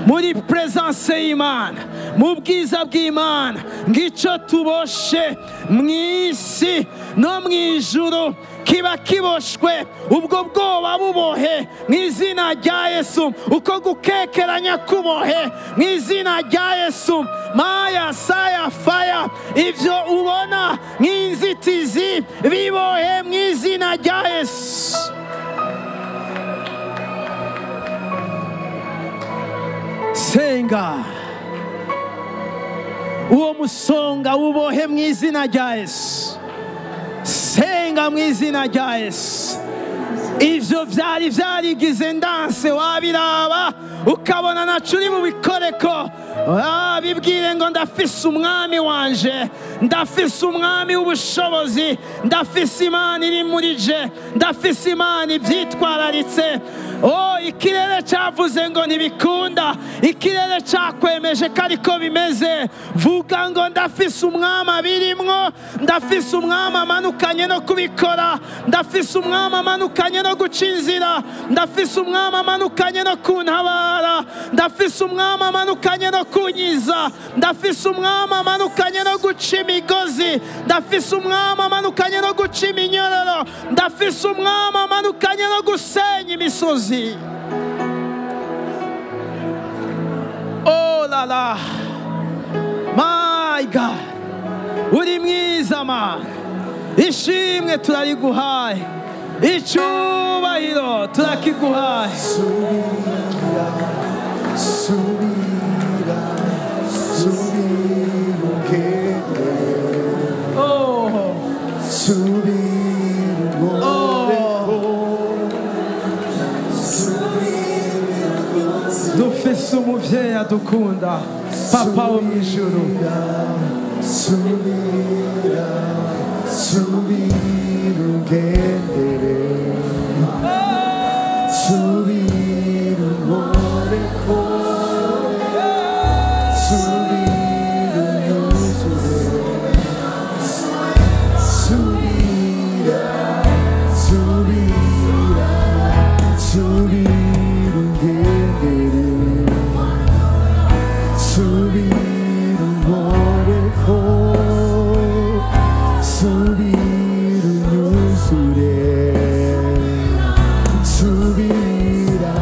Muri presence y'Imana, mu bwiza bw'Imana, ngico tuboshe mw'isi no mw'ijuru kiba kiboshwe, ubwo bwoba bubohe mu izina rya Yesu, uko gukekeranya kubohe mu izina rya Yesu. Maya saya faya, ivyo ubona nk'inzitizi bibohe mu izina rya Yesu. Senga, Uwo musonga ubohe mu izina rya Yesu. Senga mu izina rya Yesu. Ivyo vyari vyarigize ndanse, wabiraba ukabona naco uri bubikoreko. Bibwire ngo ndafise umwami wanje, ndafise umwami w'ubushobozi, ndafise Imana iri muri je, ndafise Imana ivyitwararitse. Oh, ikirere cyavuze ngo ntibikunda, ikirere cyakwemeje ko ariko bimeze. Vuga ngo ndafise umwami abirimwo, ndafise umwami amanukanye no kubikora, ndafise umwami amanukanye no guca inzira, ndafise umwami amanukanye no kuntabara, ndafise umwami amanukanye no kunyiza, ndafise umwami amanukanye no guca imigozi, ndafise umwami amanukanye no guca iminyororo, ndafise umwami amanukanye no gusenya imisozi. Oh la la, my God, uri mwiza Mana, ishimwe turariguhaye, icyubahiro turakiguhaye. Subira, subira, subira ugende. Oh, subira ugoreko. Dufise umuvyeyi adukunda, papa wo mw'ijuru. Subira, subira ugendere. Subira ugoreko. Subira unyuzure. Subira, subira, subira ugendere. Subira ugoreko. Subira unyuzure. Subira,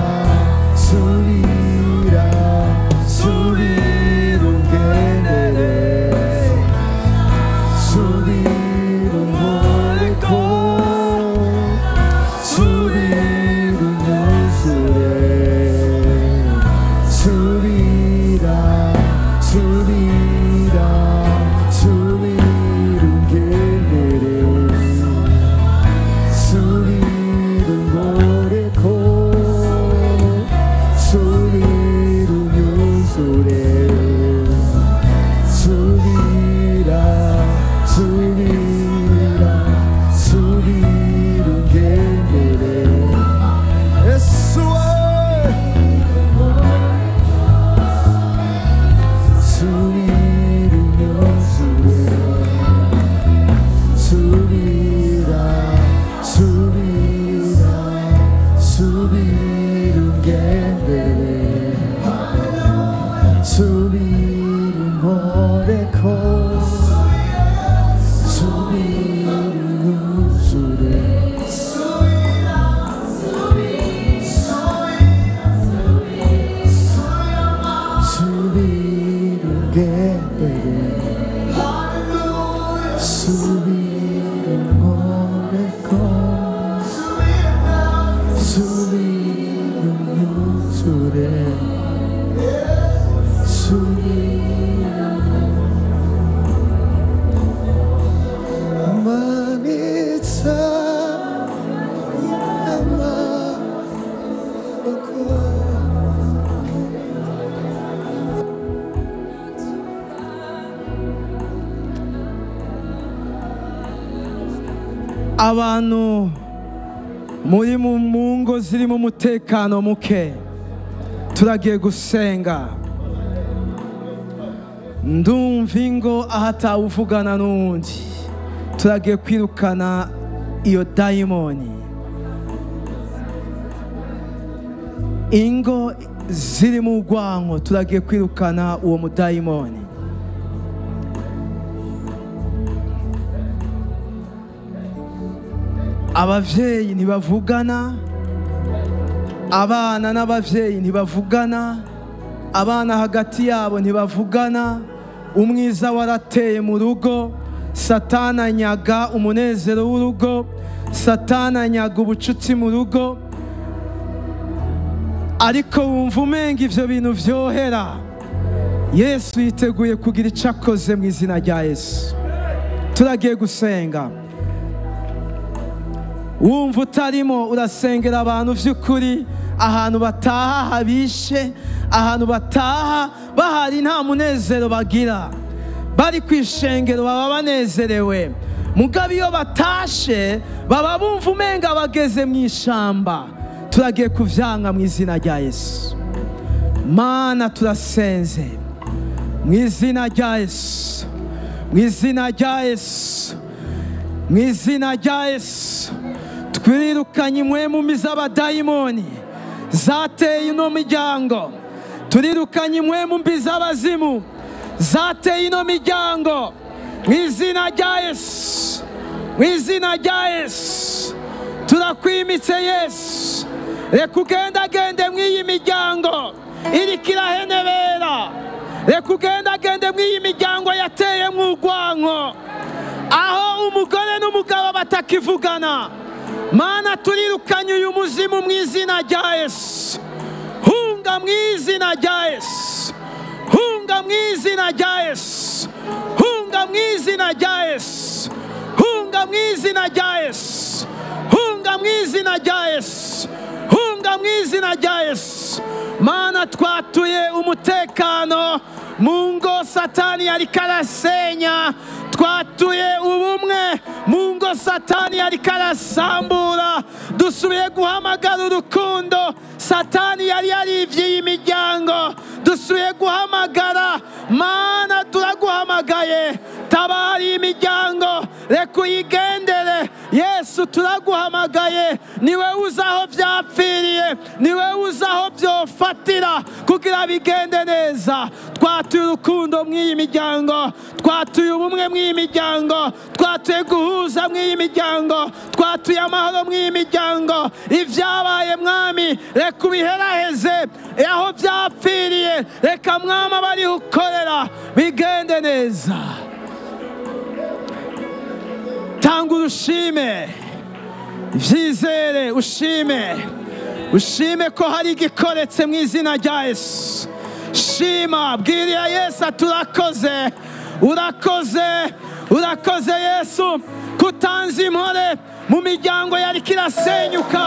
subira, subira ugendere. Subira ugoreko. Subira unyuzure. Subira, subira, subira ugendere. Subira ugoreko. Subira unyuzure. Subira, subira, subira ugendere. Yesu we. Subira unyuzure. Subira, subira, subira ugendere. Subira ungoreko. Subira unyuzure. Subira ugendere. Subira ungoreko. Subira unyuzure. Subira manitsa amaboko. Abantu muri mu ngo zirimo umutekano muke, turagiye gusenga. Ndumva ingo ahatawuvugana n'undi, turagiye kwirukana iyo dayimoni. Ingo ziri mu rwanko, turagiye kwirukana uwo mudayimoni. Abavyeyi ntibavugana, abana n'abavyeyi ntibavugana, abana hagati yabo ntibavugana. Umwiza warateye mu rugo, Satani anyaga umunezero w'urugo, Satani anyaga ubucuti mu rugo. Ariko wumva umenga ivyo bintu vyohera. Yesu yiteguye kugira icyo akoze mu izina rya Yesu. Turagiye gusenga. Wumva utarimo urasengera abantu vy'ukuri, ahantu bataha habishe, ahantu bataha bahari nta munezero bagira. Bari kwishengero baba banezerewe, mugabo iyo batashe baba bumva umenga bageze mu ishamba. Turagiye kuvyanga mu izina rya Yesu. Mana turasenze mu izina rya Yesu, mu izina rya Yesu, mu izina rya Yesu. Twirukanye impwemu mbi z'abadayimoni zateye ino miryango. Turirukanye impwemu mbi z'abazimu zateye ino miryango mu izina rya Yesu, mu izina rya Yesu. Turakwimitse Yesu, reka ugendagende mw'iyi miryango iriko irahenebera. Reka ugendagende mw'iyi miryango yateye mw'urwanko, aho umugore n'umugabo batakivugana. Mana turirukanye uyu muzimu mu izina rya Yesu. Hunga mu izina rya Yesu, hunga mu izina rya Yesu, hunga mu izina rya Yesu, hunga mu izina rya Yesu, hunga mu izina rya Yesu, hunga mu izina rya Yesu. Mana twatuye umutekano mu ngo Satani yariko arasenya. Twatuye ubumwe mu ngo Satani yariko arasambura. Dusubiye guhamagara urukundo Satani yari yarivye imiryango. Dusubiye guhamagara, Mana turaguhamagaye, tabara imiryango, reka uyigendere. Yesu turaguhamagaye, niwe uzi aho vyapfiriye, niwe uzi aho vyofatira kugira bigende neza. Twatuye urukundo mw'iyi miryango, twatuye ubumwe mw'iyi miryango, twatuye guhuza mw'iyi miryango, twatuye amahoro mw'iyi miryango. Ivyabaye Mwami reka ubiheraheze, aho vyapfiriye reka Mwami abariho ukorera bigende neza. Tanga urushime, vyizere, ushime, ushime ko hari igikoretse mu izina rya Yesu. Shima, bwiriya Yesu ati urakoze, urakoze, urakoze Yesu kutanze impore mu miryango yariko irasenyuka.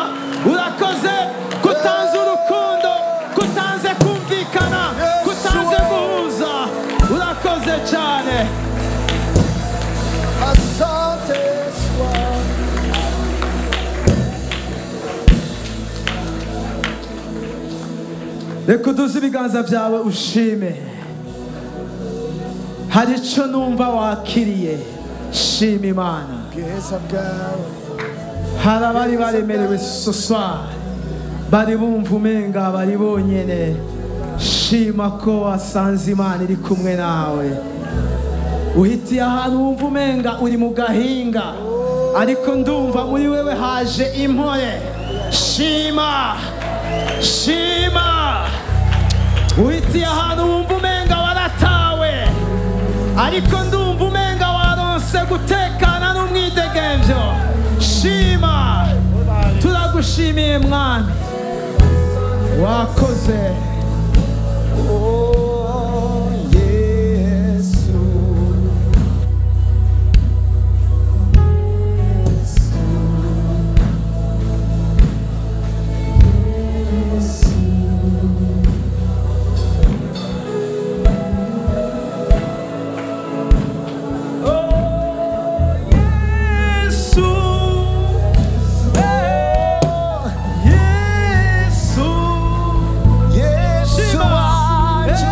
Urakoze kutanze urukundo, kutanze kumvikana, kutanze guhuza. Urakoze cyane. Asante Yesu. Reka uduze ibiganza byawe ushime. Hari icyo numva wakiriye, shima Imana. Bwiza bwawe. Hari abari baremerewe soir, bari bumva umenga bari bonyene. Shima ko wasanze Imana iri kumwe nawe. Uhitiye ahantu wumva umenga uri mu gahinga, ariko ndumva muri wewe haje impore. Shima, shima. Uhitiye ahantu wumva umenga waratawe, ariko ndumva umenga waronse gutekana n'umwidegemvyo. Shima, turagushimiye Mwami, wakoze. Oh Yesu, Yesu, Yesu, Yesu Shima. wacu.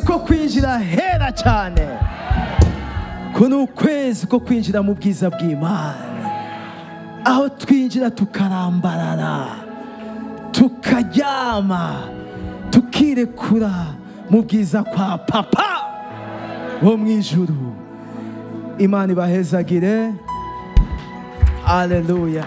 ko kwinjira hera cyane. Kuno ukwezi ko kwinjira mu bwiza bw'Imana, aho twinjira tukarambarara, tukaryama, tukirekura mu bwiza kwa Papa wo mu ijuru. Imana ibahezagire. Haleluya.